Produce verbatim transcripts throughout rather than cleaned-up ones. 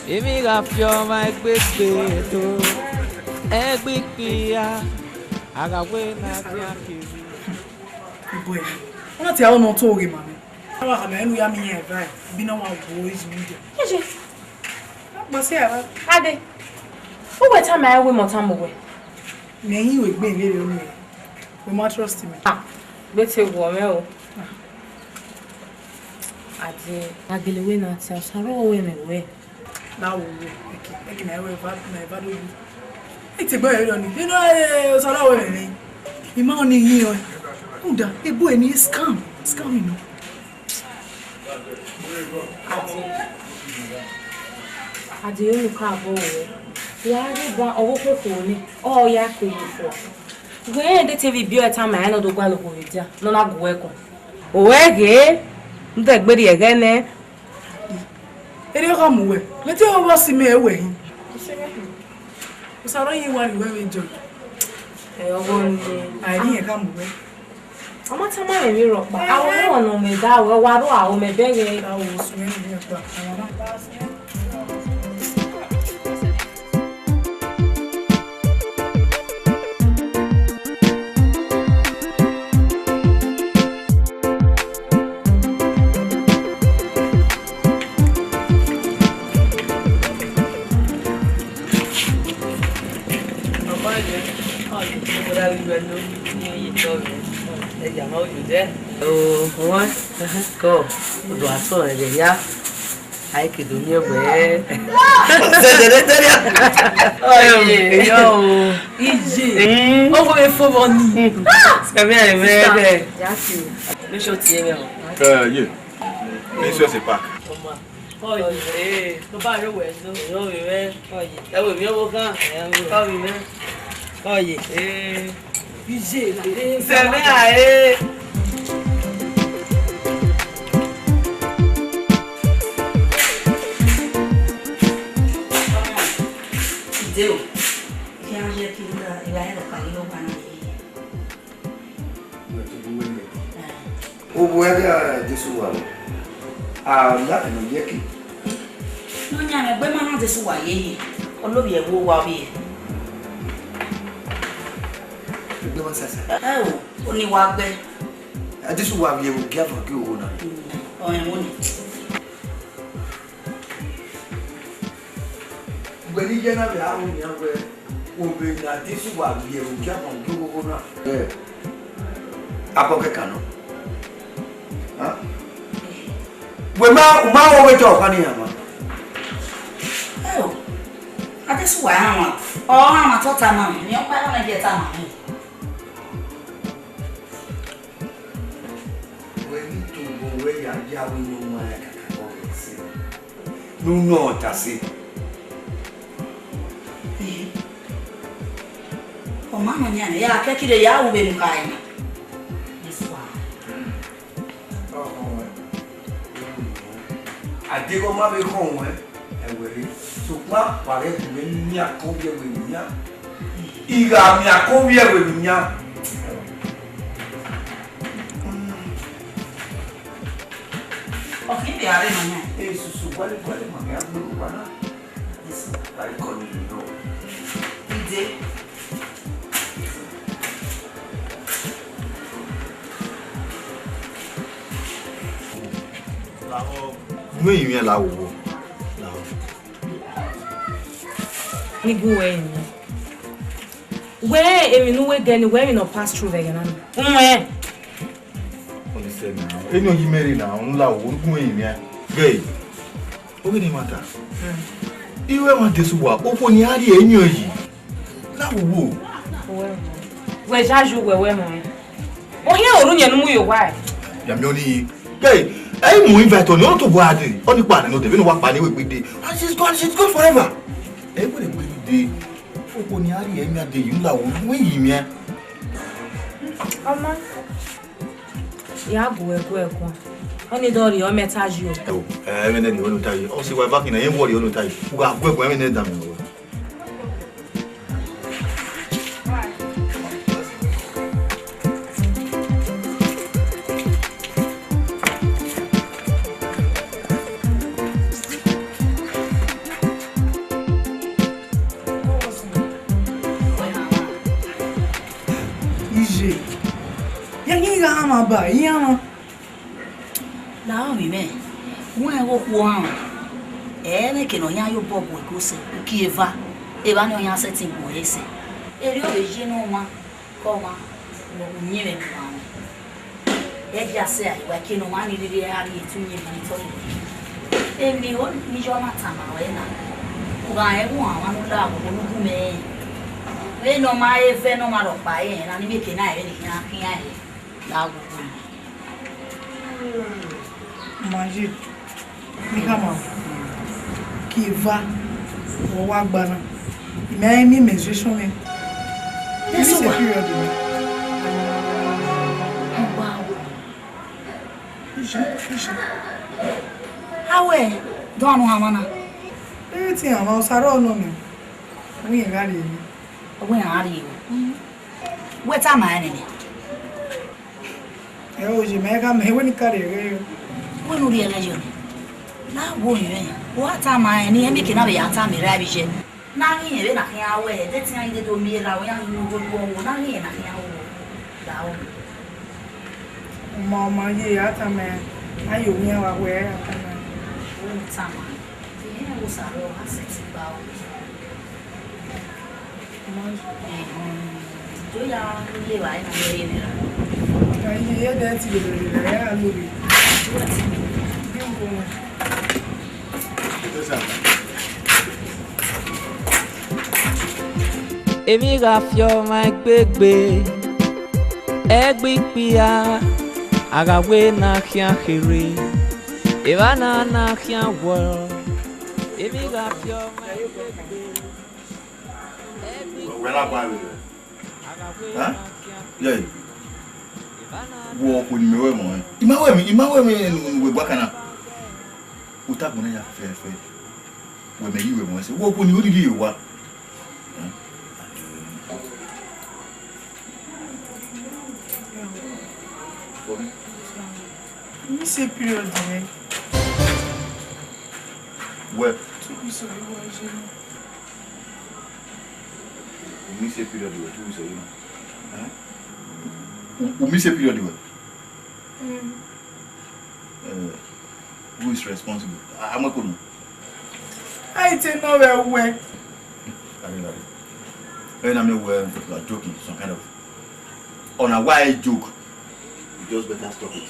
Emwi gha fi ọmwa egbe gbe do, ẹgbikpia, a gha wẹ ne a khian kevbe. Ibo ẹre? Ọ na te aro ne ọ to ghe ma mwẹ. A wa khama ẹre ne u ya miẹn iran evba, ibi ne ọ wa wo izu ni dia. Iye. Agbọn si ẹre. Ade. U wẹ tama ẹre wẹ mẹ ọ tama uwẹ. Mẹ i yin wẹ egbe vberriọ nii. Wẹ ma trust mẹ. Ah, vbe te wọ mwẹ o. Ade, a gele wẹ ne a tie, ọ sa rre ọvbehe mwẹ wẹ. Na wo wo, eke, eke na ẹre eva, na eva do wu. Ete gbe ẹre ni, you know, eh, ọ sa rre ọvbehe mwẹ. I ma ọni yin ọẹn. Rhunmwuda, ebo ẹre ni scam, scam nọ. Ade, unu ka bọ wẹ. Ya rre ba, ọvbokhan okhuo ni, ọ ya ke oyi fua. Wẹ rẹn de te vbe ibiẹ ọe tama ẹre ne ọ do gualọ okhuo vbe dia, ne ọ na gu ẹkun. Owẹ ghe, n dẹgbe rhie ẹghẹ nẹ. Erriọ gha mu wẹ, mẹ te ọvọ si mẹ ẹwẹ hin. Osa rọ yin wa rhie uwẹ vbe jọ. Ẹ, ọvọ ni. A i rhie ẹghẹ mu wẹ. Ọ ma tama mwẹ emwi rhọkpa. Ẹ. Aro ne ọ nọ mẹ da wẹ, wa ro aro mẹ bẹghe. Aro sunu ẹn ni ọkpa. Owa, kọ, odọ asọn ẹghẹ hia. A i ke do miẹn wẹ. Zẹdẹdẹdẹria. Ọye. Yo. Iye. Mm. Owo vbe fo vbọ ni. Sẹmi a vbe. Sister. Dẹ. Ya si. Make sure tie me o. Eh, yeah. Make sure say pack. Ọye. Eh. Lọ ba rẹ wẹ zo. Yo, vbe mwẹ. Ọye. Ẹ wẹ mi ọvbokhan. Ẹ wẹ. Ọye. Ọye. Eh. Iye, sẹmẹ a re. Ide o. Iran ye kiri na, iran ye ka ni no ba na ye. Uwẹ te bu wẹ nẹ. Ovbi uwẹ gha Jesu wa vbọ? A ya kene ọ ye ẹki. Ne ọ yan mwẹ gbe ma na Jesu wa ye ye. Ọ lovbiẹ vbe owa vbiẹ. Egbe ma sasa. Ẹ o, oni wa gbe. A Jesu wa vbiẹ vbe ogiavan gie owo na. Ọ rẹn vbọ ni. Ugbẹn ne iye na vbe aro nian wẹẹ, ovbi ne Adesuwa rhie vbe ogiavan ogie oghogho na. Ẹ, abọ kẹkan nọ. Wẹ ma, u ma ru ọghe Jihova ne iran ma. Ẹ o, Adesuwa rhan mwa, ọ rhan mwa te ọ tama mwẹ, ne ọ kpa na ye tama mwẹ. Wẹ ghi tobọ wẹ ya ya vbe unu ọmwa kakabọ vbe ẹse ne u nọ ọta ẹse. Ee, ọ ma nọ nian, ya kẹ kire ya ru vbene u khare na. Adeghẹ ọ ma vbe khọn ruẹn, ẹwẹ rre, sokpan wa ghẹ gu mwẹ miẹn akọn vbiẹ vbe emian. I gha miẹn akọn vbiẹ vbe emian. Ọ khin vbe a rre nọ nian? Esusu gualọ gualọ ma gha gbe owa na. Esu, wa i kọ ni nọ. Ide. Mu emwi mwẹ la wo wo. La wo. Ni gu wẹ emwi. Wẹ emwi ne uwẹ gẹ ni, wẹ emwi ne ọ pass through vbe ẹghẹ na ni. Uwẹ. Ọni sẹ na. Eni ọ yi mẹ rre na, ọ la wo, gu emwi mwẹ. Gẹ. Oghene ẹmwata. Iru ẹmwata Adesuwa, okhuo ni a rhie emwi ọye. La wo wo. Wẹ ya yu wẹ wẹ mọ. Ohiẹn oru yẹn ne u mu ye owa ẹre. Ya miẹn ọnii. Ke, ẹ i mu invite ọnii, ọ tobọ a dee. Ọnii kpa nẹ nọ dee, vbene uwa kpa ne wẹ gbe dee. And she's gone, she's gone forever. Ẹ wẹ gbe dee. Okhuo ni a rhie emwi a dee, yu la wo, wẹ yi miẹn. Ọma. Ya gu ẹguẹ guan. Ọnii dọ rhie ọmẹta yi o. Ẹ wo, ẹ, ẹmwẹ nẹ rhie ọnọta yi. Ọ si wa eva khin na, ẹ i wọ rhie ọnọta yi. U gha gu ẹguẹ, ẹmwẹ nẹ dan mẹ o. Aba, iran. Lahọ mwẹ, wẹ okhuo ọnrẹn, ẹ i mwẹ eke ne ọ yan ye obọ gu ẹko sẹ, uki eva, evba ne ọ yan sẹtin gu ẹre sẹ. Erriọ vbe ye ne ọmwa, ke ọmwa, uyinmwẹ ne ọmwa mwẹ. Ẹ dia sẹ a, wa eke ne ọmwa ni rhirhi a rhie etu uyinmwẹ ni tọ ye. Emwi ni yọ na tama ruẹ na, u gha rẹn vbe uhan ọmwa ne u la vbe unu gu mẹ rẹn. Vbene ọ ma re vẹ ne ọ ma rhọkpa rẹn na, ne I mieke na ẹre ne I khian khian ẹre. La ghogho. Ma ye, ne I khama, uki eva, ọ wa gba na. I ma i miẹn menstruation mwẹ. This is a period o. Wow. Iye, iye. A wẹ, dọ anu hama na. Everything hama, Osaro nọ mẹ. Wẹ gha rrie. Wẹ gha rrie. Wẹ tama ẹn nene. Ẹ o, ye mẹ gha mẹ, wẹ ne I ka rrie ẹghẹ yo. Wẹ ne u rrie ẹghẹ yo nẹ. Na wo mwẹ, wa tama ẹn ne, emwi ke na vbe ya tama erha vbe iye. Na ghi rẹn vbene a khian wẹ, de te iran ghi dede miẹn erha, iran ghi ru oghogho, na ghi rẹn ne a khian wẹ. Da o. Ọ ma, ọ ma ye, a tama ẹn, a ye owian vbe a wẹ, a tama ẹn. Wẹ ne u tama ẹn, irẹn vbe Osaro, a sẹtin gba o. Ehun, do ya lele evbare na ye ẹre nẹ ra? Aye, ẹdẹ ti lele lele, ẹ ra lele. Wẹ ti lele. Gbe uwu mwẹ. Emwi gha fi ọmwa egbe gbe, ẹgbẹe ikpia, a gha wẹ ne a khian kherhe, evba na ne a khian wọọ, emwi gha fi ọmwa egbe gbe. Wẹ na gba vbe rẹ? Ẹ? Yẹ, wọ okhuo ne imẹ wẹ mọ rẹn. I ma wẹ emwi, I ma wẹ emwi ne uwẹ gba kan na. U ta agbọn na ya fẹfẹ. Wẹ mẹ ghi wẹ mọ ẹse. Wọ okhuo ne I rhirhi re owa. Ẹ? Miss period mwẹ. Wẹ. Two weeks ago, I was in. U miss period wẹ, two weeks ago na. Eh? U, u miss period wẹ? Mm. Eh, who is responsible? A, a mu ẹko nọ. A i te nọ vbe uwẹ. Gari, gari. Ẹ na miẹn wẹ, you are joking, some kind of. Ọna wa ẹ joke. You just better stop it.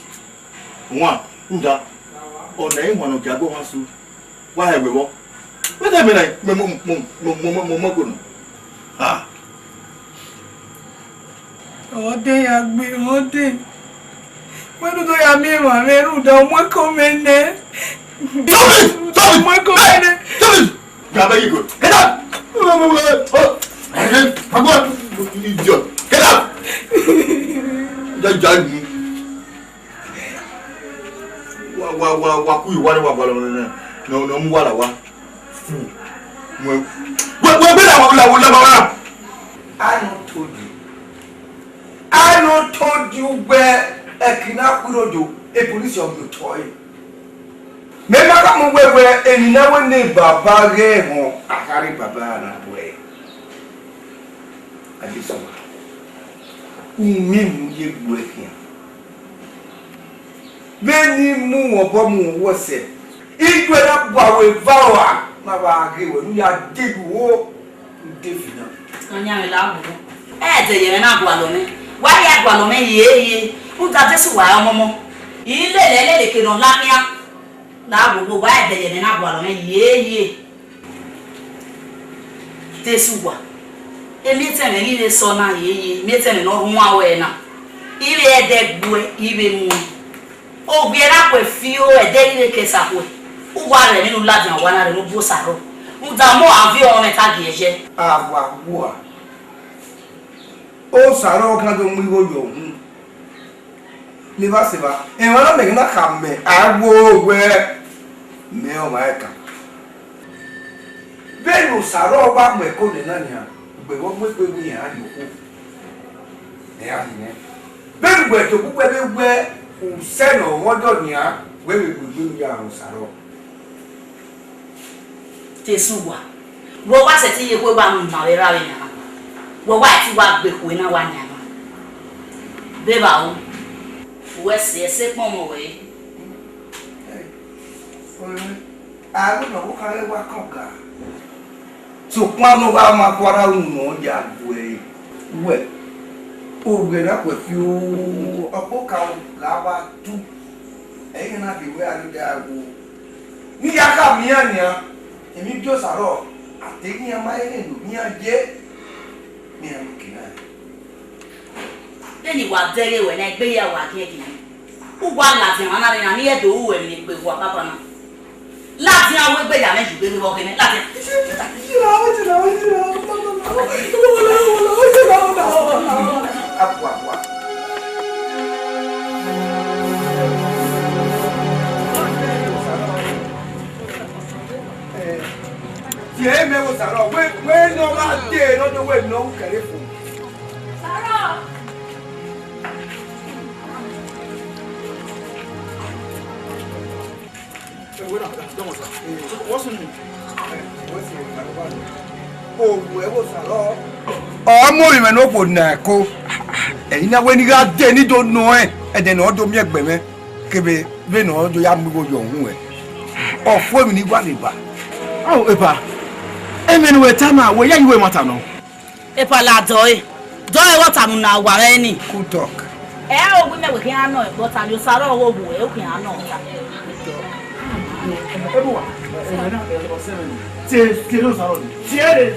Wan, rhunmwuda, ọna i wan ne ọ gia gbe ọmwa su. Wa hẹ wẹ vbọ? Wẹ te mẹ na, mẹ, mọ, mọ, mọ ẹko nọ. Ah. Ọ de ya gbe, ọ de. Wẹ ne u do ya miẹn emwa mwẹ rhunmwuda, ọ mu ẹko mẹ nẹ. Stop it! Stop it! Ọ mu ẹko mẹ nẹ. Stop it! Grab your ego. Get up! Idiot! Get up! Just drive me. Wa, wa, wa, wa ku yi wa ne wa gualọ mwẹ nẹ, ne ọ mu wa la wa. Fu. Wẹ, wẹ, wẹ, wẹ, la wa, la wa, la wa, la. I not told you. I not told you where a kidnap Irodo, a police of your toy. Mẹ ma gha mu wẹ wẹ, emwi ne a wẹ ne baba ghẹ họn, a kha re baba na bu ẹre. Adesuwa, u miẹn mu ye gbe ẹre khian. Vbene I mu obọ mu wẹ sẹ, I do ẹre na bu aro eva rua, ma vba ghe wẹ ne u ya degbe uho, u de fi na. Ọyan mwẹ la wu. Ẹ dẹ ye mwẹ na gualọ mwẹ. Wa ya gualọ mwẹ ye ye. Rhunmwuda Jesu wa ọmọmọ. I lele ẹlẹlẹ ke ne ọ la khian. La wu, wa dẹ ye mwẹ na gualọ mwẹ ye ye. Jesu wa, emiẹtẹn mwẹ ghi vbe sẹ ọna yeye, emiẹtẹn mwẹ ne ọ rhunmwuda ruẹ na, I vbe ẹdẹ gbuẹ, I vbe mu. Owiẹ na khuẹ fi o, ẹdẹ ghi vbe kẹsa khuẹ. Uwa rẹ emwi ne u ladian owa na rre ne u bu Osaro. Rhunmwuda ọmọ a viọ ọmwẹ ta gie yẹ. A wa gua. Osaro ọ kan do mu igho yọ uhunmwu. Ne evba sẹ evba, emwa na mẹ ghi na khama a wo wẹ mẹ ọmwa ẹkan. Vbene Osaro wa mu ẹko nẹ na nian, ugbẹn vbe ọ mu egbe vbe iran ye okhuo, ẹ i gha hin nẹ. Vbene uwẹ tobọ uwẹ vbe wẹ usẹ ne ọ mwẹ ọdọ nian, wẹ vbe gu egbe ne u ya rhọ Osaro. Jesu wa, wẹ wa sẹtin ye ekhue wa mu ima vbe erha vbe nian na, wẹ wa ti wa gbe ekhue na wa nian na. Bevba o, Wẹ si ẹse kpọnmwẹ wẹ. Ẹ, ẹ, a ghi nọ vbe okhan ghẹ wa kọn ga. Sokpan ne ọ gha ma gualọ unu ne ọ ya gu ẹre. Wẹ, ovbi ẹre na khuẹ fi o, ọkpokaro gha vba tu. Ẹi na de wẹ a rhirhi gha gu. Ne I ya khama iran nian, emwi biẹ Osarọ, a te ghi iran ma rẹn ne ovbi iran ye, ne iran mu ke na. Vbene I wa dẹghe wẹ na, egbe hia wa giẹgiẹ. U wa ladian mwa na rre na, ne I do ru wẹ emwi ne egbe hua baba na. Ladian, wẹ egbe ya mwẹ yi egbe vbe ọghẹnẹ, ladian. Abua, abua. Eh, tie mẹ vbe Osarọ, wẹ, wẹ ne ọ gha dee ne ọ do wẹ ne ọ ru kẹre fo. Osarọ. What's your name? Oru ẹvbo Osarọ. Ọ mu ovbi mwẹ ne okhuo na ẹko. Ẹre I na wẹ ne I gha dee ne I do nọ ẹn, ẹdẹ ne ọ do miẹn ẹgbẹe mwẹ, kevbe vbene ọ do ya mu igho yọ uhunmwu ẹn. Ọ fu emwi ne I wa rre eba. Ao, epa, emwi ne uwẹ tama, wẹ ya yi uwu ẹmwata nọ. Epa, la dọe, dọe vbe ọ tama unu, a wa mwẹ ni. Good talk. Ẹ, ovbi mwẹ wẹ khian nọ, ẹgbẹe ọta ni, Osarọ ọghe owa, ẹ, u khian nọ ọta. Ebuwa, tie, tie ne Osarọ ni. Tie re.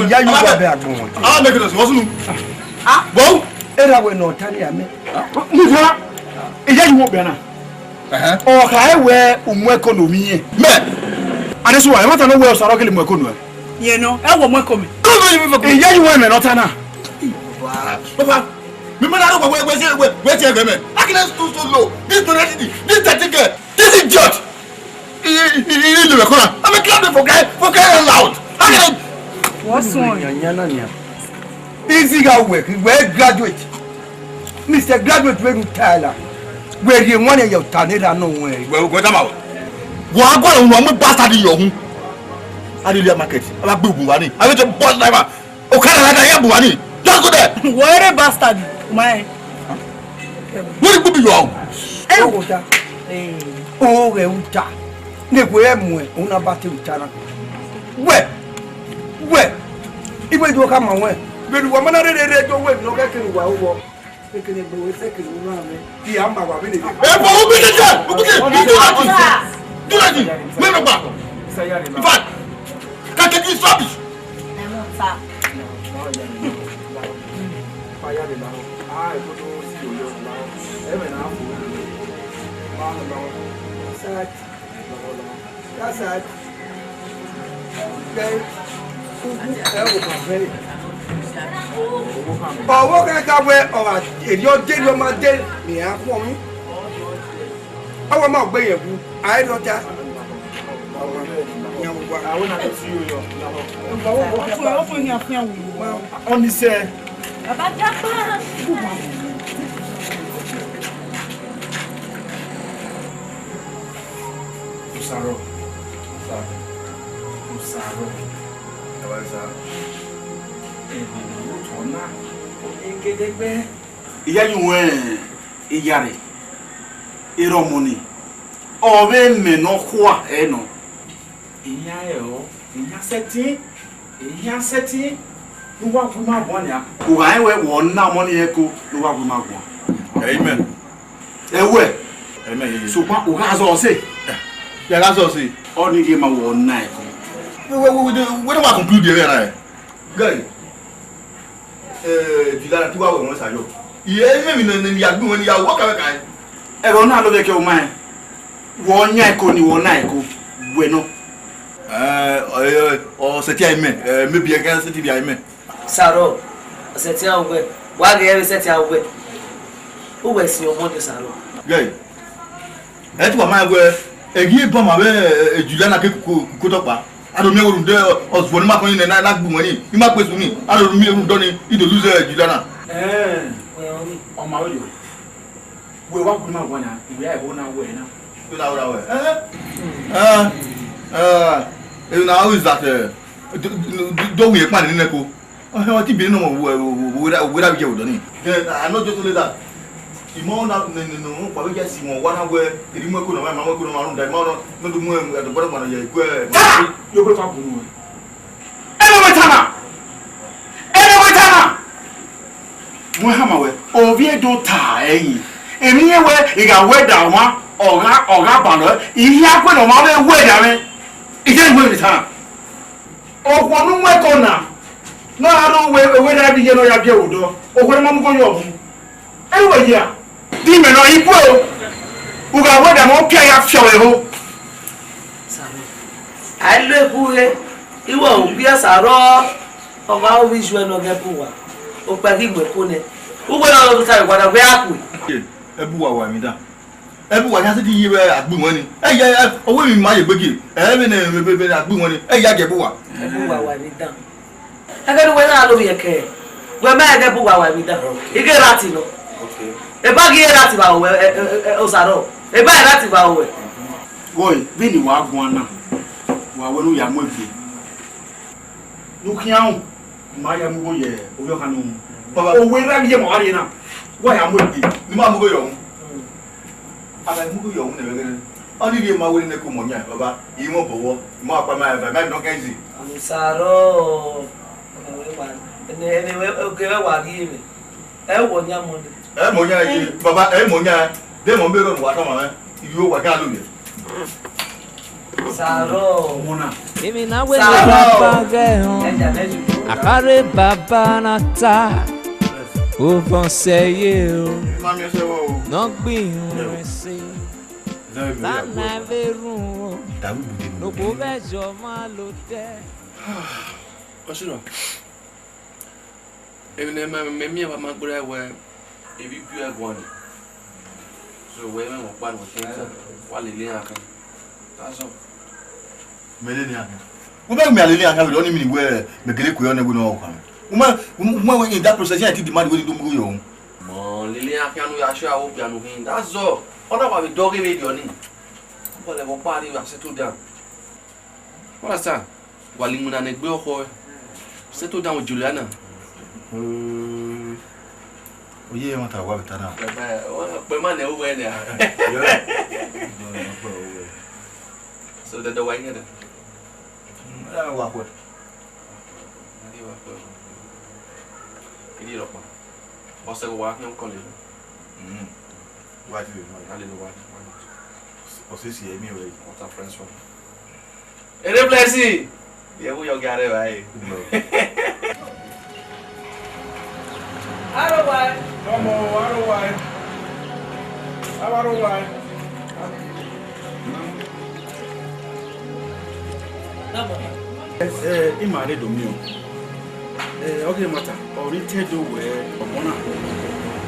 Iya yi uwa bẹ agbọn wọn. Ah, make it, what's new? Ah? Bro? Era wẹ nọ ọta ni amẹ. Musa, iya yi uwa bẹ na. Ẹhẹn. Ọ kha wẹ u mu ẹko ne ovbi irẹn. Mẹ. Adesuwa, ẹmwata ne ọ wẹ Osarọ gele mu ẹko nuẹn. Yẹn nọ, ẹ wẹ ọ mu ẹko mẹ. Kọ mẹ yi mi fẹ ko. Iya yi uwa mẹ ne ọta na. Papa, mi ma na ro wẹ, wẹ, wẹ, wẹ, wẹ tie ẹvẹ mẹ. How can I stoop so low? This tragedy, this thirty K, this idiot. He, he, he, he, he, I'm a club for guy, for guy loud. How can I? What's wrong? Nya, nya, na, nya. Easy ga work, wẹ graduate. Mister Graduate, wẹ ru ta la. Wẹ rhie wan ya ọta ne ra nọ wẹ. Wẹ, wẹ tama wẹ. Wa gua unu, wa mu bastard yọ hun. Adelia market. Aba gbe ugbun wa ni. Aba te bus driver. Okada na da ya bu wa ni. Just go there. Wẹ re bastard, ma. Where the people you are? Ẹ wo ta. Ẹ. O rẹ uta. Ne wẹ mu ẹ, una ba te uta na. Wẹ. Wẹ. Iwe do ka ma wẹ. Vbene uwa ma na rherhe rre do wẹ ne ọ ghẹ kere uwa vbọ. Ekene gbe wẹ sẹ kere uwa mwẹ. Ti a ma wa vbene. Ẹ bọ, u bi tete, u bi tete, u do that thing. Do that thing. Wẹ no gba. In fact, can take this rubbish. Ẹ mọ ta. Fire the now. Ah, I go to see you now. Ẹ mẹ na fo. Ma no. Sir. That's right. Then, ẹ wo ma fẹ. Ọvbokhan ka wẹ ọ gha erriọ de erriọ ma de, ne iran khuọnmwi. Ọ wa ma gbe yẹn wu, a i rriọ ta. Iran wa. Ọnise. Baba dapa. Osaro. Sa. Osaro. Ẹ wa sa. Emwi ne ọ rre otọ na, ọ ghi gele gbe. Iyayi wẹẹ, iyare, erha ọmọ nii, ọ vbe mẹ ne ọ khua ẹre nọ. Iran ẹrọ, iran sẹtin, iran sẹtin, ne uwa gu ima guan nia. U gha rẹn wẹẹ wẹ na ọmọ nii ẹko, ne uwa gu ima guan. Amen. Ẹwẹ. Amen, yeye. Sokpan u gha zọ ọse. Ya gha zọ ọse. Ọnii rhie ma wẹ ọ na ẹko. We, we, we, we, we don't want to conclude the area. Guy, eh, Juliana, ti wa wẹ wọn sa yọ. Iye, emwi ne, ne, ne ya gbẹn wọn, ne ya wọ kẹmẹ kan. Ẹghẹ ọna lọ vbe ẹkẹ ọmaẹn, wẹ ọ yan ẹko ni, wẹ ọ na ẹko, wẹ nọ. Eh, eh, ọ sẹtin aimẹ, eh, maybe ẹghẹ sẹtin bi aimẹ. Sarọ, ọ sẹtin a wẹ, wa ghẹ vbe sẹtin a wẹ. U wẹ sin ọmọ ni, Sarọ. Guy, ẹ te wa ma wẹ, ẹghẹ ebọ ma vbe, eh, Juliana ke kuko, kuko tọkpa. A do miẹn wẹ rhunmwuda ọzuọ ne ima kọn ni nẹ, na, na gbe uwẹ ni, ima kpe su ni, a do miẹn rhunmwuda ọnii, I do lose, eh, Juliana. Ẹẹn, wẹ ọnii. Ọ ma ro yo. Wẹ wa gu ima guan nia, I wẹ a ẹvbo na wẹ na. Wẹ na wẹ na wẹ. Eh? Eh, eh, eh, now is that, eh, do, do, do, do we ekpa ni nẹ ko? Eh, ọ ti bi nọ wẹ, wẹ, wẹ, Uwẹ ra, uwẹ ra vbe ye vbe odọ nii. Then I no just only that. Imọ na ne ne ne unu kpa vbe ya si wọn wa na wẹ eri mu ẹko na ma ma mu ẹko na ma rhunmwuda imọ na ne do mu ẹdọgbọdọgba na ye ẹguẹ. Yo bro fa gun wẹ. Ẹ mọ wẹ ta na. Ẹ mọ wẹ ta na. Wẹ hama wẹ, ovbi Ẹdo ta ẹyin. Emwi iran wẹ, I gha wẹ da ọmwa, ọ gha, ọ gha balọ, I hia guẹ ne ọmwa vbe wẹ da mwẹ. I de wẹ emwi ta na. Okhuo ne u mu ẹko na, ne ọ gha rre uwẹ, wẹ da bi ye ne ọ ya biẹ vbe odọ, okhuo ne ma mu igho yọ mu. Ẹ i wẹ hia. Di mẹ nọ, I kue o. U gha wẹ da mwẹ, ọ pia ya fiọ vbe ho. A i lo egbe ure, I wẹ u biẹ sa rrọọ, ọ gha ru vbe iye ne ọ ghẹ bu uwa, okpia ghi mu ẹko nẹ. Uwẹ ne ọ ta vbe guada wẹ a kue. Ẹ bu uwa wa emwi dan. Ẹ bu uwa ya sẹtin ye vbe agbọn iwẹn ni. Ẹ ya, ẹ, ọ wẹ emwi ma ye egbe gie. Ẹ vbe ne, vbe, vbe, vbe agbọn iwẹn ni. Ẹ ya gie ẹ bu uwa. Ẹ bu uwa wa emwi dan. Ẹghẹ ne uwẹ na lo vbiẹ kẹ, wẹ ma ẹghẹ bu uwa wa emwi dan. I ghe ra ti nọ. Okay. Eba ghi ra ti vba wẹ, ẹ, ẹ, ẹ, ẹ, Osaro. Eba ra ti vba wẹ. Wọe, vbene wa guan na, wa wẹ ne u ya mu egbe. Ne u khian ru, ma ya mu igho ye ovbi ọkhan ne u ru. Baba, owe rre vbe iye ma wa rrie na, wa ya mu egbe. Ne ima mu igho ye ọmwa. A gha mu igho ye ọmwa nẹ vbe ẹghẹ nẹ. Ọnii rhie ma wẹ ne ẹko mọ yan, baba, I mwẹ obọ vbọ, I ma kpa ma eva, ma nọ kẹn zi. Osaro, ẹnẹ wẹ wa, ẹnẹ, ẹnẹ wẹ, oge vbe wa rhie mwẹ. Ẹ wọ yan mọ nẹ. Ẹ mọ yan ye, baba, ẹ mọ yan. De mọ bẹ rọ ne wa tama mwẹ. Iyo wa kan lo ye. Saro. Ọmọ na. Èmi náà wé ní Saro. Bàbá gẹ̀ hàn. Ẹ jà lẹ́yìn. Àkàrẹ́ bàbá náà ta. Ó fọ́n sẹ́yẹ o. Má mi ẹsẹ̀ wọ o. Náà gbìyànjú rẹ̀ sí. Lánàá ẹ bẹ rùn o. Dàrú ibùdó. Lóko bẹ́ẹ̀ jọ máa lo dẹ́. Ọsùnà. Emwi ne ma, mẹ miẹn wa ma gberra wẹ, evbi ibi ẹguan ni. So, wẹ mwẹ ọkpa ne wẹ kẹn ta, wa lele iran khin. That's all. Mẹ lele iran khin. Wẹ bẹghe mẹ a lele iran khin, vbe ọni mini wẹ mẹ gele kue ọnẹ wẹ ne ọ khan. Wẹ ma, wẹ ma wẹ in that process, iran ti demand wẹ ne I do mu igho yọ. Mọ lele iran khin, anu ya show aro bianu khin. That's all. Ọ na wa vbe dọghe vbe rriọ ni. Bọlẹ vbe ọkpa rre, wa settle down. Understand? Wa la iwinna ne egbe ọkhọ ẹre. Settle down with Juliana. Uh, oye, ẹmwata wa vbe ta na. Bye bye. Ọ, kpẹ ma nẹ owẹ nẹ. Yeah. So, the, the way, yeah. Mm, eh, wa khuẹ. Wa khuẹ. Kiri rọkpa. Ọsẹ wa khian kọlẹ. Mm. Wa ti vbe nọ. A lele wa. Ọ sesi ẹ miẹn wẹ. What a friends from. Ere blessing. Ye wo yo gare wa e. No. Aro wa. Ọmọ, aro wa. Aro wa. Ẹ, ẹ, ima rre do miẹn o. Ẹ, ọ ghi mata, ọ rre te do wẹ ọmọ na,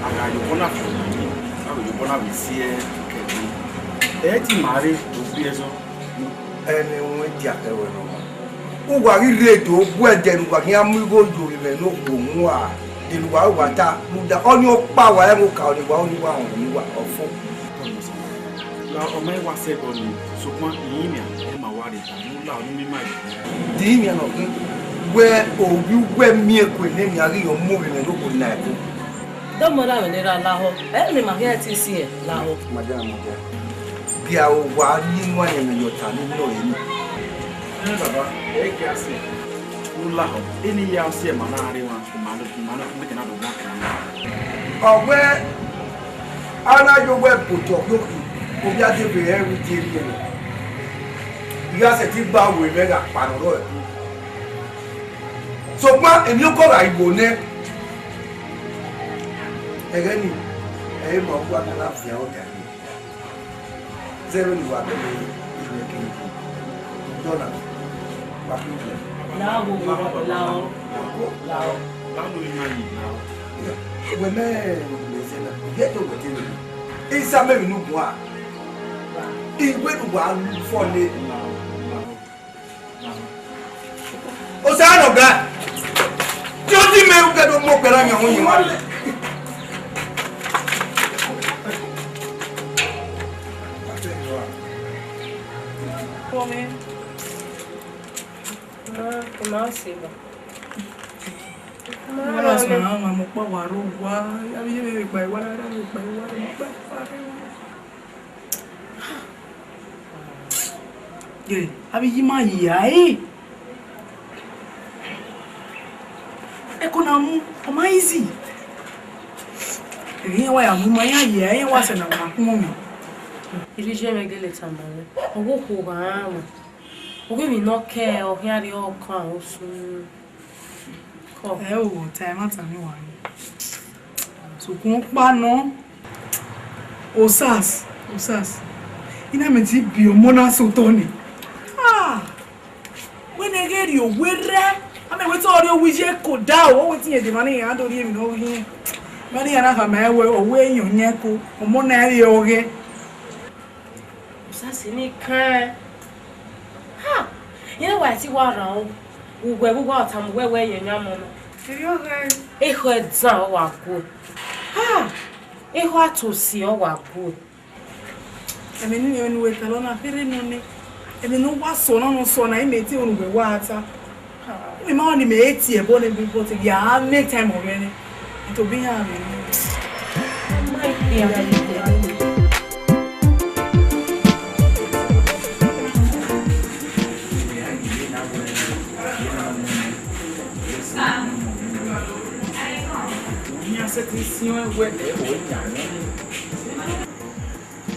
a gha ye ọmọ na fi ọna yi, a vbe ye ọmọ na vbe si ẹ kẹdẹ. Ẹ te ima rre do gbe ẹzọ. Ẹmwẹ ruẹn dia ẹwẹ nọ ma. Uwa ghi rre do bu ẹdẹ ne uwa khian mu igho yo vbe mwẹ ne okhuo mu a, de ne uwa ru uwa ta, rhunmwuda ọnii ọkpa wa ẹmwẹ okaro ne uwa ru ne uwa họn ne uwa ọfo. La ọ ma wa sẹ ẹbọ nii, sokpan I rinmwian, ẹ ma wa rre ta, ne u la ọnii miẹn ima yi. De I rinmwian nọ khin, wẹ ovbi uwẹ miẹn kue ne emwi a ghi yọ mu vbe mwẹ ne okhuo na ẹko. Dọmọ ra mwẹ ne ra lahọ, ẹ ne ima khian te si ẹn lahọ. Madam, madam. Bia owa rhie inuan yẹn mwẹ ye ọta ne nọ ẹre ni. Ẹ baba, ẹ i gie a si ẹn. U lahọ, eni ya si ẹn ma na rre emwa, ma na, ma na, ma na do gba kan. Ọ wẹ, a na ye owẹ bu otọ khiokhi, ovbi a debe rẹ vbe die rriẹrẹ. I gha sẹtin gba aro mwẹ gha kpa ne ọ rrọọ ẹkun. Sokpan emwiokọ gha ghi wo nẹ, ẹghẹ nii, ẹ i re ma uwa ne a na viọ ọta ẹre. Zẹ vbene uwa bẹghe ivbi ẹkẹn yi. Dọna, wa khin uwẹ. Lahọ, lahọ, lahọ. Lahọ. Lahọ, ima yi, lahọ. Wẹ mẹ, wẹ zẹ na, yẹ te wẹ te wẹ. Isa mẹ vbe unu guan. Iwe ne uwa fọ le. Lahọ, lahọ. Osa nọ ga. Tí ó dì mí, ó kẹ́dọ̀ mọ́ pẹ̀lú àyàn òun yìí wá lẹ̀. Come in. Ah, come on, Siba. Wala sa ma mo kpa wa ro wa, ya bi ye me kpa wa, ya me kpa wa, mo kpa wa. Ye, a bi yi ma yi a e. Eko na mu, ọ ma easy. Ẹghẹ iran wa ya mu ma iran ye, iran wa sẹ ne a ma khuọnmwi. Ivbi iye mwẹ gele tama mwẹ, ọ ghe okhuo gha rẹn mwẹ. Ọ ghe emwi ne ọ kẹ, ọ khian rrie ọkan osun. Kọ. Ẹ o, ta ẹmwata ni wa ni. Sokun ọkpa nọ. Osas, Osas. I na mẹ ti bi ọmọ na sẹ otọ ni. Ah! Wẹ ne ghẹ rrie owerẹ, a mẹ wẹ te ọ rrie owa iye eko da o, wẹ te irẹn dee emwa ne iran do rhie emwi ne ọ ghi rẹn. Emwa ne iran na khama ẹn wẹ, ọ wẹ eyan yan eko, ọmọ na rrie ọghẹ. Osas ni kan. Ha! Iran wa ti wa rhan o. Uwẹ vbe uwa ọ tama uwẹ wẹ eyan yan ọmọ na. Erriọ ọghẹ. Ekhọe dan ọ wa gue. Ha! Ekhọe atosi ọ wa gue. Ẹmwẹ ne, ẹmwẹ ne uwẹ talọ na kherhe nọ nẹ. Ẹmwẹ ne uwa sọ na, nọ sọ na, imẹ te unu wẹ wa ta. Imẹ ma ni mẹ e tie ẹbọ nẹ, but ya make time ọghẹ nẹ. Ito bi ya mẹ.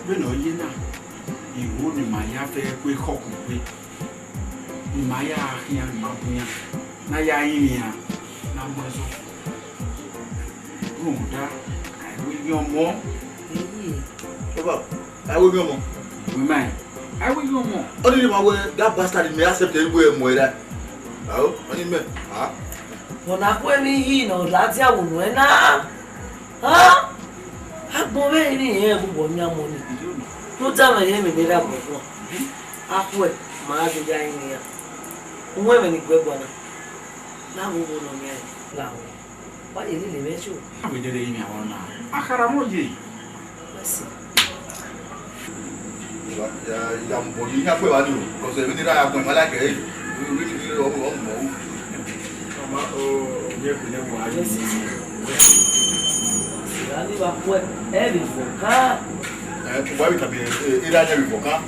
Vbene ọ ye na, igho ne ima ya fẹ ku ekhọe kugbe, ne ima ya khian, ne ima bu iran, ne a ya rinmwian, ne a mu ẹzọ. Rhunmwuda, a i wẹ ighẹ ọmọ. Baba, a i wẹ ighẹ ọmọ. Wẹ ma, a i wẹ ighẹ ọmọ. Ọ ni ma wẹ that bastard mẹ accept ẹre wẹ mu ẹre. Ao, ọ ni mẹ. Ah. Ọna ku emwi ihi ne ọ la dia vbe unu ẹna. Ha? Agbọn vbe rin rẹn vbe uwẹ ọmianmọ ni. Ne u danmwẹ ye emwi ne erha agbọn guan. A khuẹ, ma gha gbe ya rinmwian. U ru ẹmwẹ ne I guẹ guan na. Ne a vbe owo ne ọ miẹn la ruẹ. Wa ye lele mwẹ cho. A vbe dẹdẹ ye emwi avbe ọna. A khara mwẹ oye. Mercy. Ya, ya, ya mu body, ya kue vbe ani o, because emwi ne erha agbọn ma like ẹre. Ọmọ, o, o, ye kue ne wa. Mercy. Ani wa kue, ẹ vbe vọ ka. Ẹ, wa vbe tabe, ẹ, erha ya vbe vọ ka.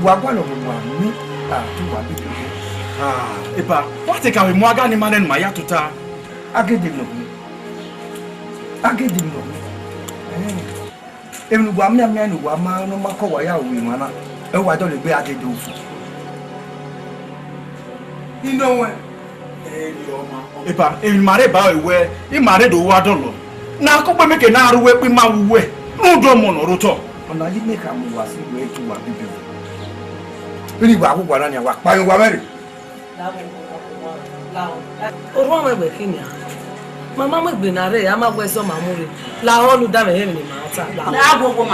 Wa gualọ vbe owa ni, a tu wa bi. Ah, epa, wa te ka vbe mu aga ni ma nẹ ne ma ya tota. Agede nọ. Agede nọ. Eh. Emwi ne uwa mianmian ne uwa ma, ne ọ ma kọ wa ya ru emwa na, ẹ wa dọlegbe a dede ofu. Inọwẹn. Epa, emwi ne ima rre ba ẹre wẹ, ima rre do ru adọlọ. Ne a kọkpọ emeke ne a ru uwu ẹkpo ima vbe uwẹ, rhunmwuda ọmọ ne ọ rre otọ. Ọna yi ne khama uwa si wẹ etu uwa bibi. Vbene I wa ghe uwa na nian, wa kpa emwi uwa mwẹ rre. Orhuan mwẹ wẹ khian nian. Ma ma mu egbe na rre, a ma wẹ zẹ ọ ma mu rre. Lahọ ne u danmwẹ emwi ne ima ta. Lahọ.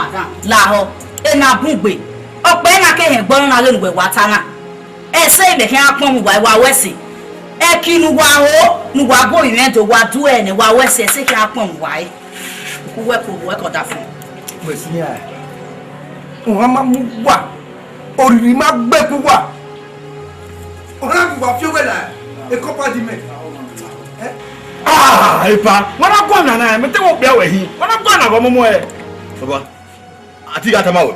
Lahọ, ena bun gbe. Ọkpẹ na ke hẹn gbọnọ na ghe ne uwẹ wa ta na. Ẹse imẹ khian kpọnmwẹ uwa, wa ru ẹse. Ẹki ne uwa ho, ne uwa gu ovbi mwẹ do, wa du ẹre nẹ, wa ru ẹse, ẹse khian kpọnmwẹ uwa re. Uwẹ ko, uwẹ ko da fun. Wẹ si ya. Uhan ma mu uwa. Oriri ma gbe ku uwa. Ọna gu uwa fi owẹ la, ekọpa di mẹ. Eh? Ah, epa, wa na guan na na, mẹ te wo kpia wẹ hin. Wa na guan na vbe ọmọmọ ẹ. Baba, a ti gha tama wẹ.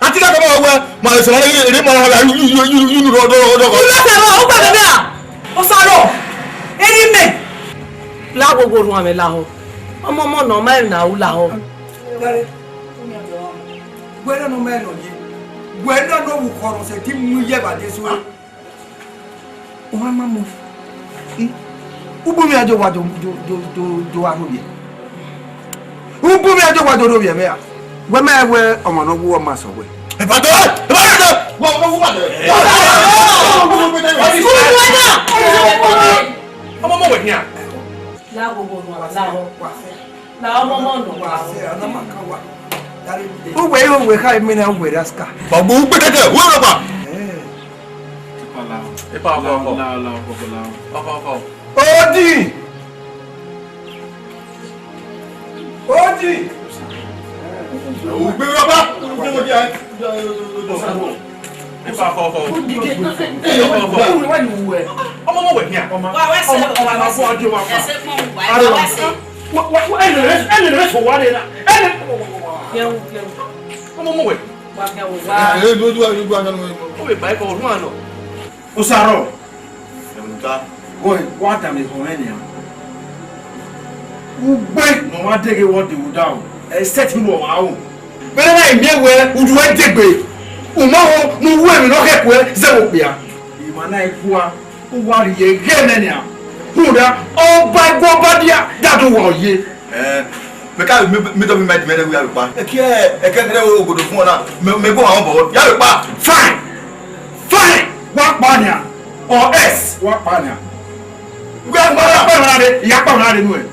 A ti gha tama wẹ, ma sẹ ma re ma ha yu yu yu yu yu ro do do. U na sẹ ma, u gba bẹbẹ a? Osaro, eri mẹ. La wo wo ruan mẹ lahọ. Ọmọmọ nọ ma emwi ne a ru lahọ. Wẹ na nọ ma nọ ye. Wẹ na nọ vbe ukhọrọ sẹ te mu iye evbade so. Ohan ma mu. I, u bu mwẹ ajo wa do, do, do, do, do aro ye. U bu mwẹ ajo wa do ro ye vbe a. Wẹ ma wẹ ọmọ nọ wu ọmọ asọ wẹ. Ẹ bá dé! Ẹ bá dé! Wọ́n mú wọ́n dé! Ọmọ mọ̀ wẹ̀ ní à. Láwo wo nù àwọn láwo. La ọmọ mọ̀ nù. Uwe, uwe, kha imina uwe raska. Gbogbo ugbẹdẹdẹ, wọ́n rọ̀ pa. Epa ọkọ ọkọ. Ọkọ ọkọ. Odi! Odi! Ugbe baba! Epa ọkọ ọkọ. Ọmọ ọmọ wẹ hia. Wa wẹ sẹ. Ọmọ ọmọ wẹ hia. Ẹsẹ kpọnmọ wa, wa wẹ sẹ. Wa, wa, wa, ẹnẹ rẹ, ẹnẹ rẹ fọ wa de na. Ẹnẹ. Yẹwu, yẹwu. Ọmọ ọmọ wẹ. Wa yẹwu wa. Ẹ, ẹ, do, do, do, do, do, do. O wẹ ba ẹkọ ọdún àná. Osaro. Ẹmwata. Boy, wa dama ekhọe mwẹ nian. Ugbe ne ọ wa deghe wẹ ọ de vbe odaro, except vbe ọ wa ro. Vbene na i miẹn wẹ udu ruẹ degbe, u ma ho ne u ru emwi ne ọ khẹke ruẹ zẹ vbe okpia. Emwa na i gua, u wa rhie ghe mẹ nian. Rhunmwuda, ọba i gua ọba dia, da do wa oye. Eh, mẹ ka, mẹ, mẹ tọ mẹ ma demand wẹ ya vbe kpa. Ẹki, ẹkẹdẹrẹ ogodo fun ọ na, mẹ, mẹ gu ọmwa obọ, ya vbe kpa. Fine! Fine! Wa kpa nian, or else wa kpa nian. Wẹ kpa, ya kpa ọmwa na dee, ya kpa ọmwa na dee nuẹn.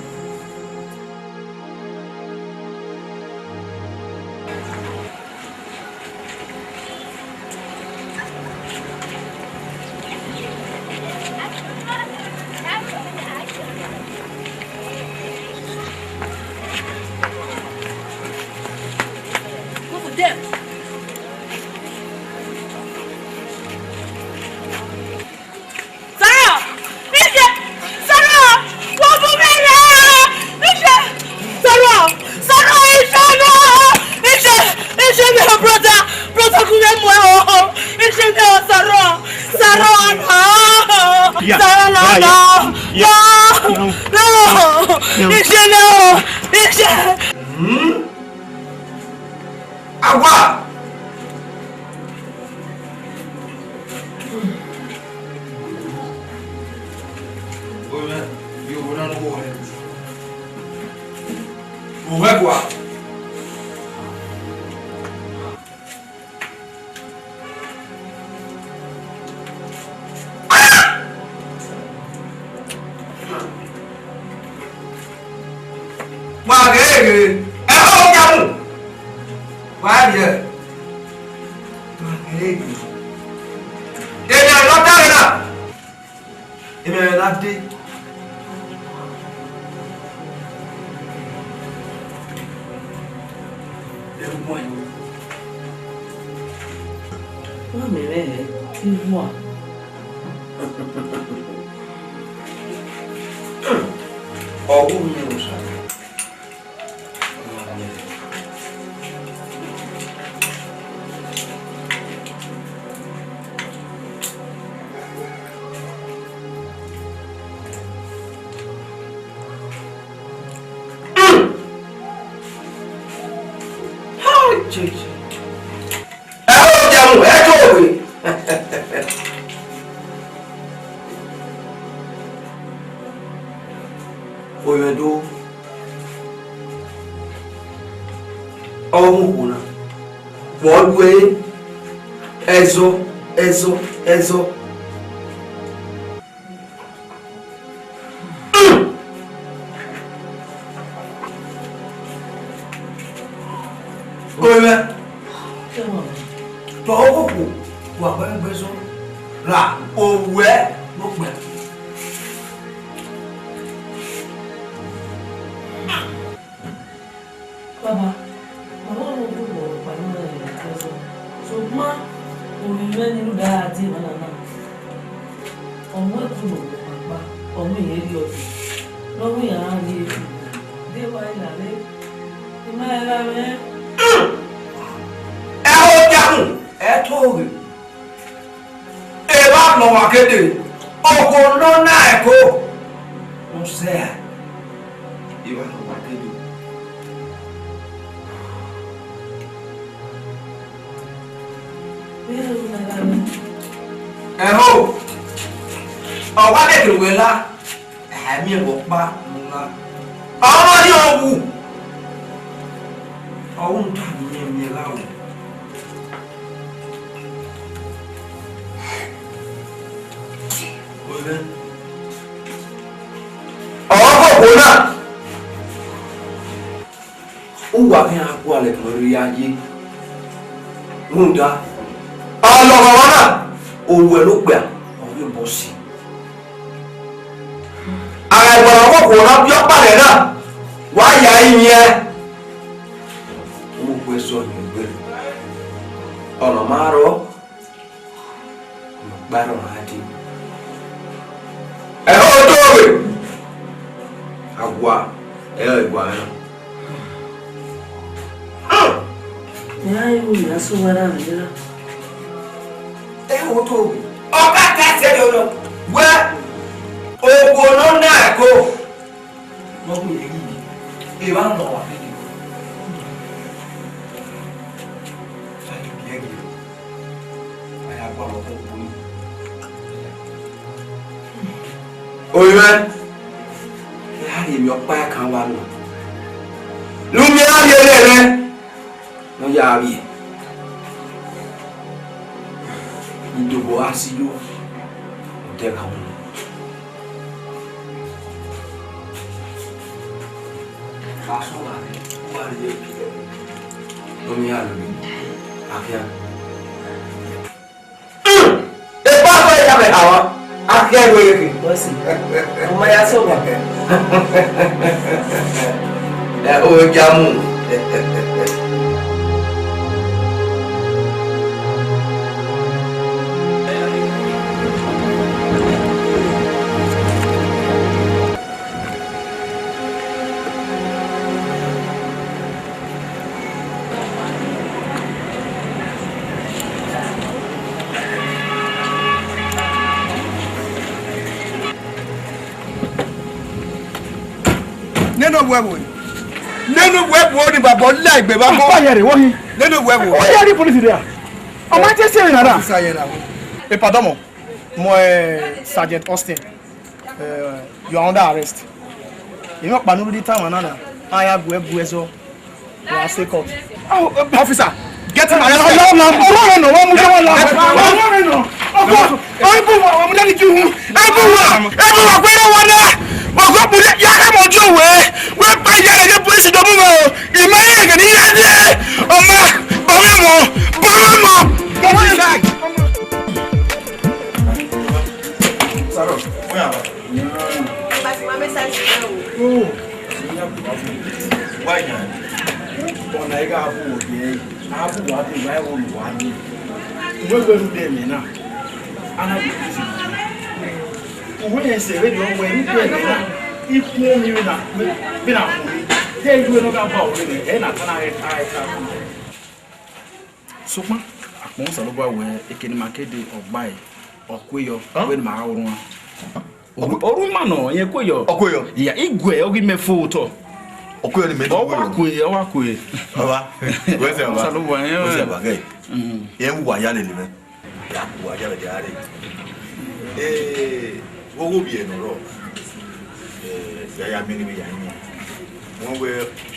Sarah! Ije! Sarah! Wa bu mwẹ rre! Ije! Sarah! Sarah, Ije nọ! Ije! Ije nọ, brother! Brother, gu mwẹ muẹn o! Ije nọ, Sarah! Sarah, no! Yeah. Sarah, no, yeah, no! Yeah. No! Yeah. No! No! Yeah. Ije nọ! Ije! Hmm? Awa! Ovẹ, ovẹ gua. Wa ghe ghe, ẹ ho ya mu. Wa rhie. Wa ghe ghe. Emwi ne ọ ta na. Emwi ne a de. Wa mẹ rẹ hẹ, I vua. Ọ wu mwẹ Osa. Ẹ ho dia mu, ẹ to owe. Oyẹn do. Ọ mu okhuo na. Vbe ọ ru ẹre, ẹzọ, ẹzọ, ẹzọ. Oe mwẹ, tọ okoko wa gbe gbe so ra owẹ no gbẹ. Baba, ma wa ru oghughe ọkpa ne ọ rẹn ẹzọ, sokpan, orinmwẹ ni rhunmwuda a die emwa na na. Ọ mu ẹkun ne ọ kpakpa, ọ mu irẹn rhiọdẹ, ne ọ mu iran rrie efi, de wa i la rre, I ma rẹn gha mwẹ. Ẹ ho dia mu, ẹ to ghe. Evba ne ọ wa ke dee, okhuo ne ọ na ẹko, u sẹ a, evba ne ọ wa ke dee. Ẹho, ọ wa leke wẹ la, a miẹn vbe ọkpa ne u na. Ọ ma rhie ọghu, ọ ru da miẹn miẹn gha ru. Ọ koko na, uwa khian gualọ ẹmwẹ rhie ya ye, rhunmwuda, alọghọmwa na, owẹ ne okpia. Bọsi. A gha gba ọmọ ọkhuo ne ọ biẹ ọkpa lẹ na, wa ya iyẹn. Uwu sẹ ọyẹn egbe. Ọna ma rrọọ, ne ọ kpa ẹre ọna dee. Ẹhẹ, odoghe. A gua, ẹre ọ gua mwẹ na. Iran ru ya sẹ uwa na vbe ra. Ẹhẹ, odoghe. Ọ ka ta ẹsẹ do nọ. Wẹ, okhuo ne ọ na ẹko. Wọ́n kò yẹ yìí, èèwà ń lọ wà nídìí. Fàyè bí ẹgbẹ́, àyà gbọ́ àwọn ọkọ̀ òkú yìí. Oyin mwẹ, ẹ a rhie emwi ọkpa kan wa nọ. Ne u miẹn a rhie ẹre mwẹ, ne ọ ya vbiẹ. Idobo a si yo, ọ dẹ gha mu. Ọmọ iran love, akhian. Epa ọkọ ya vbe hawa, akhian wẹ ghe. Wẹ si, ọmọ ya sẹ owa. Ẹ, o ja mu. Nene owẹ vbo? Nene owẹ vbo ni baba la egbe vbe akọ? Ọkpa yẹn rre, wọ hin. Nene owẹ vbo? Ọ ya rhie police rre a? Ọ ma te se emwi na ra? Officer yẹn na. Epa dọmọ, mọ, eh, Sergeant Austin. Eh, you are under arrest. Emwi ọkpa ne u rhirhi tama na na, a ya gu ẹ gu ẹzọ. Wa se court. Au, eh, officer, get him arrested. La, la, la, ọ̀rọ̀ rẹ̀ nọ, wọ́n mú jẹ́ wọn la. Ọ̀rọ̀ rẹ̀ nọ. Ọkọ, ọ̀rọ̀ bù wá, wọ́n mú dání ju wọn. Ẹ bù wá, ẹ bù wá, pé wọ́n náà. Ọkọ bù dé, ya ká mọ̀ ojú òwe. Wọ́n pa ìyá rẹ̀ ní police tó mú wọn o. Ìmọ̀ yẹn kì í yá dé. Ọmọ, bọ̀wé mọ̀, bọ̀wé mọ̀. Get him back. Sarah, where am I? But my message is well. Oh. Why now? Ọna ẹ gha bu wẹ, a bu wa de wa ẹvbo ne uwa ni. Uwẹ wẹ ru de mẹ na. Ana bi prison. Uwẹ yẹn sẹ vbene ọ wẹ ru de mẹ na. Ikun mi na, mi na ko. De iru ne ọ gha ba wẹ ne, ẹ na ta na ẹ ta ẹ ta. Sokpan, akpọnmwẹ Osanobua wẹẹ, eke ne ima ke dee, ọ gbae, ọ kue yọ, wẹ ne ima gha orhuan. Ọ kue? Orhu ima nọ, irẹn kue yọ. Ọ kue yọ? Iya, I guẹ, ọ ghi mẹ fo otọ. Ọ kue yọ ni mẹ. Ọ wa kue, ọ wa kue. Baba, wẹ sẹ baba. Osanobua, irẹn wẹ sẹ baba gẹ. Mm. Irẹn wa ya lele mwẹ. Ya ku wa ya lele a re. Ee, wo wo biẹ nọ rọ. Ee, ya ya miẹn ni ya yin. Wọ́n wẹ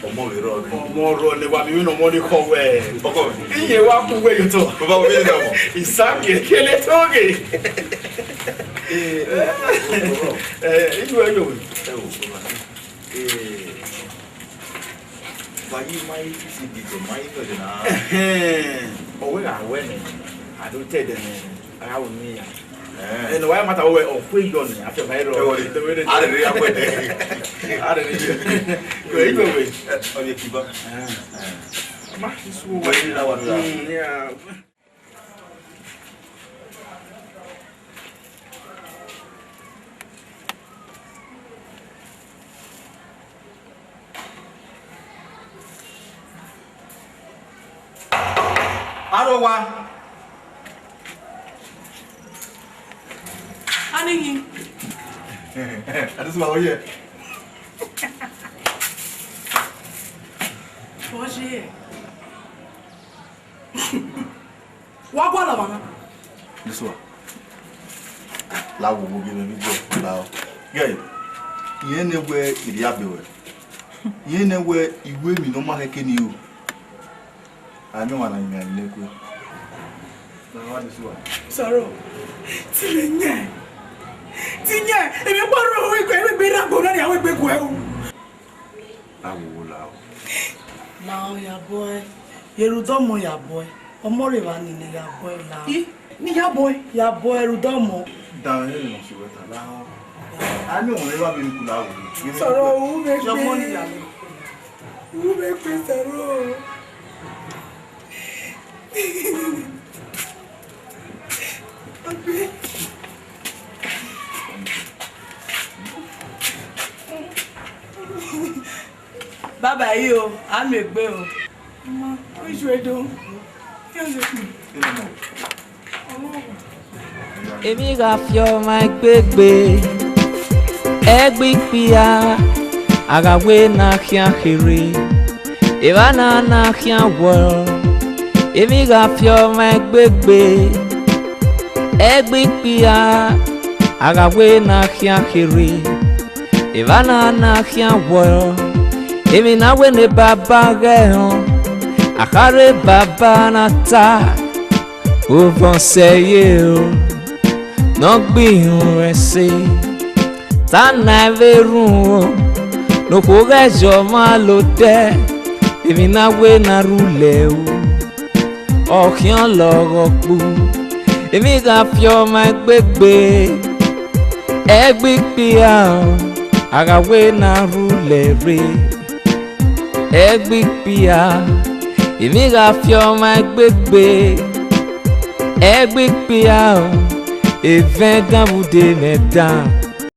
ọmọ rẹ rọ ni. Ọmọ rọ ni wa mi wí nọ ọmọ ni kọ wẹ. Ọkọ mi. Iye wa ku wẹ yotọ. Baba wo mi ni ọmọ. Isaki kele toge. Eh, eh, eh, eh, you are you. Eh, oh, baba. Eh, wa yi ma yi si bi to ma yi to de na. Eh, o we ga we ni. I don't tell them. I will me. Eh. Eh, no, why matter we o kwe yo ni. I feel very wrong. Eh, what? Arere ya kwe de. Arere. Yo, you we. Eh, o ye kiba. Eh. Eh. Ma, this one. What is that one? Mm, yeah. Aro wa. Ani yin. Ati suma oye. Oye. Wa gualọ mwa na. This one. La wo wo gele ni go la o. Gẹ, irẹn nẹ wẹ I rhie abe ruẹ. Irẹn nẹ wẹ I ru emwi ne ọ ma khẹke ni ru. A miẹn ọmwa na yin a nẹ kue. Na wa this one. Sọrọ. Ti lẹ yẹn. Ti yẹn. Èmi pọ̀ rọ owó ìgbẹ́, ewé gbé rà gbọ́dọ̀ ni àwọn ìgbẹ́ kù ẹ o. Awowo la o. La o ya bọe, ye rhunmwuda ọmọ ya bọe, ọmọ rre evba nene ya bọe la o. I, Ne I ya bọ ẹe, ya bọ ẹe rhunmwuda ọmọ. Danmwehọ ne ọ si wẹ ta la. A miẹn ọmọ ne evba vbe ni kula ru. Sọrọ, u vbe gbe. Sọmọ ni ya. U vbe gbe Sọrọ. Baba yi o, a miẹn egbe o. Ọmọ, u ju edo. Emwi gha fi ọmwa egbe gbe, ẹgbikpia, a gha wẹ ne a khian kherhe. Evba na ne a khian wọọ, emwi gha fi ọmwa egbe gbe, ẹgbikpia, a gha wẹ ne a khian kherhe. Evba na ne a khian wọọ, emwi ne a wẹ ne baba ghẹ họn, a kha rre baba na ta. Ovọnsẹ ye o, ne ọ gbe irun ẹse, ta na vbe run o, ne okhuo ghẹ zẹ ọmwa lodẹ, emwi ne a wẹ ne a rhulẹ o, ọ khian lọghọ kpu, emwi gha fi ọmwa egbe gbe, ẹgbikpia, a gha wẹ ne a rhulẹ rre. Ẹgbikpia, emwi gha fi ọmwa egbe gbe, ẹgbikpia, evẹn danmwẹ ude mwẹ dan.